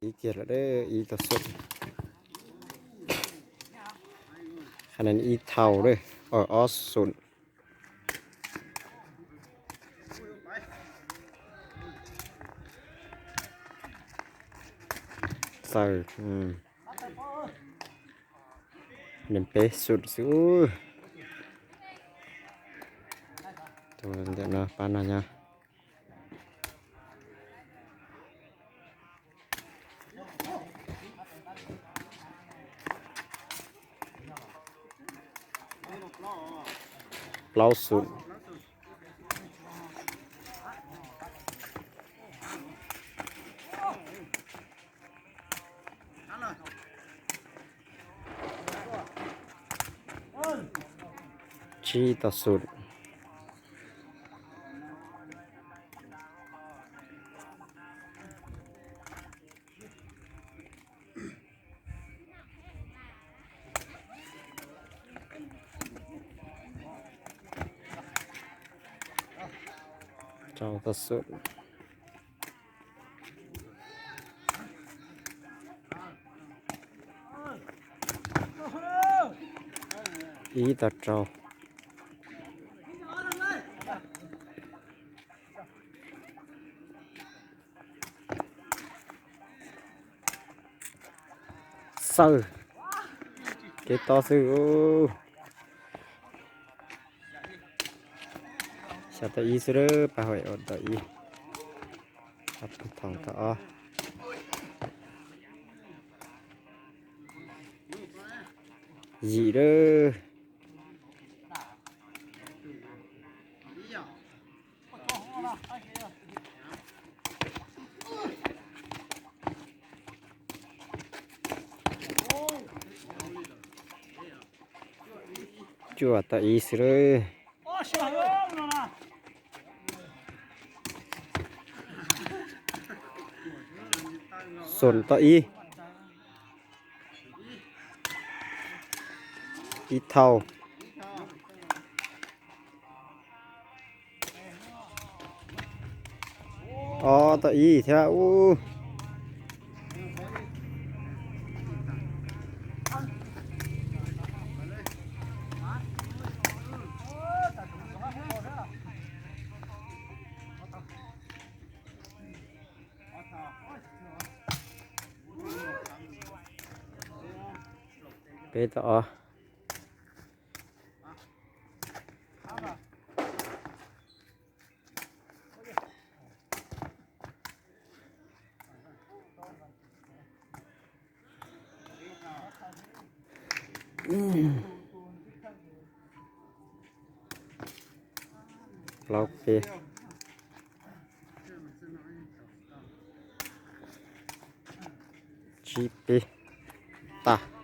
Ib kiag lawm, ib tau xum. Qhov no ib tau, ob xum. Xaws, nees peb xum xwb. Tus ntawm no pab no nyob. Plaub xum. Tsib tau xum. Rau tau xum. Ib tau rau. Xawb, kev tob xwb. Xya tau ib xwb, pab hauj ua tau ib, thoom tau ob. Yim lawm. Cuaj tau ib xwb lawm. Xoom tau ib. Ib thauj. Ob tau ib thiab ub. Peb tau ob. Plaub peb. Tsib peb. Tag.